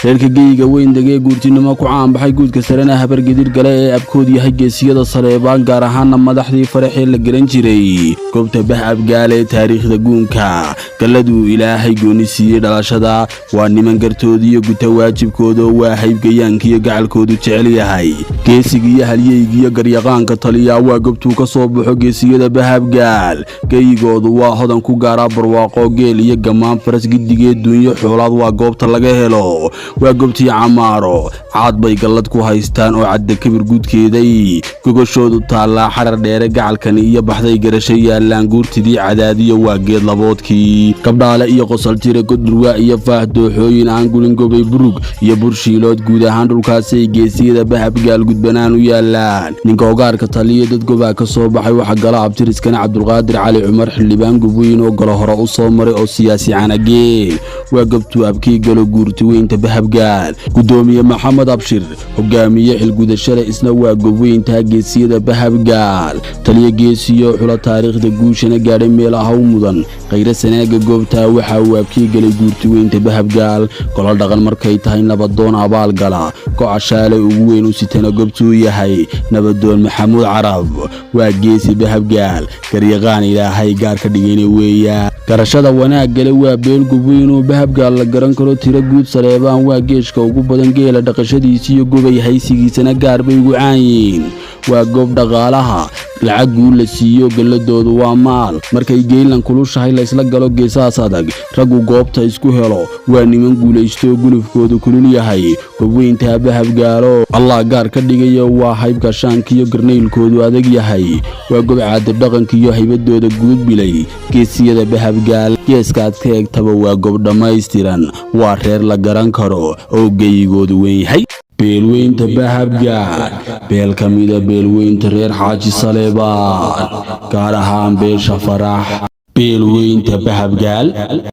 Reerka geyiga weyn degee guurtinimo ku caanbaxay, guudka sarena Habargedir gale ee abkood yahay geesiyada Saleebaan, gaar ahaana madaxdii faraxee la garan jiray. Goobta Bah Abgaal ee taariikhda guunka galladuu Ilaahay gooni siiyey dhalashada, waa niman gartoodiiyo guta waajibkoodaoo waa haybgayaankiiyo gacalkoodu jecel yahay. Geesigiiyo halyeygiiyo garyaqaanka taliyaa waa gobtuu ka soo baxo geesiyada Bahabgaal. Geyigoodu waa hodan ku gaaraa barwaaqo, geel iyo gammaan faras gidigee duunyo xoolaad waa goobta laga helo. Waa gobtii Camaaro, caad bay gallad ku haystaan oo cadda kabir guudkeeday gogashoodu taallaa. Xarar dheere gacalkani iyo baxday garasho yaallaan, guurtidii Cadaadiyo waa geed laboodkii. Gabdhaale iyo Qosaltire, Godhurwaa iyo Faah, dooxooyin aan gurin, gobay Burug iyo Burshiilood, guud ahaan dhulkaasay geesiyada Bahabgaal gudbanaan u yaallaan. Ninka ogaarka taliyo dad gobaa ka soo baxay waxa gala abtiriskana Cabdulqaadir Cali Cumar, xildhibaan gubweyn oo galo hore u soo maray oo siyaasi canageel. Waa gobtuu abkii galo guurti weynta Bahabgaal. Gudoomiye Maxamed Abshir, hogaamiye xilgudashada, isna waa gobweyntaa geesiyada Bahabgaal. Taliyo geesiyo xula taariikhda guushana gaadhay meelaha u mudan khayre sanaaga goobtaa waxaa uu abkii galay guurti weynta Bahabgaal. Golo dhaqan markay tahay, nabadoon abaal gala gocashaale ugu weyn u sitana gobtuu yahay nabadoon Maxamuud Carab. Waa geesi Bahabgaal, garyaqaan Ilaahay gaar ka dhigayna weeyaa. Garashada wanaaggale waa beel gubweynoo Bahabgaal la garan karo. Tiro guud Saleebaan waa geeshka ugu badan, geela dhaqashadiisiiyo gobay haysigiisana gaar bay ugu caanyihiin. Waa goob dhaqaalaha lacag guul la siiyo, galladoodu waa maal. Markay geylan kulushahay laysla galo geesahaas adag, raggu goobta isku helo, waa niman guulaystoo gulufkoodu kulul yahay. Gobweyntaa Bahabgaalo Allah gaar ka dhigayo, waa hayb gashaankiyo garnaylkoodu adag yahay. Waa gob caadi dhaqankiiyo haybadooda guud bilay geesiyada Bahabgaal. Geeskaad ka eegtaba waa gob dhammaystiran, waa reer la garan karo oo geyigoodu weyn yahay. Beelweynta Bahabgaal, beel ka mida beelweynta reer Xaaji Saleebaan, gaar ahaan beesha Farax, beelweynta Bahabgaal.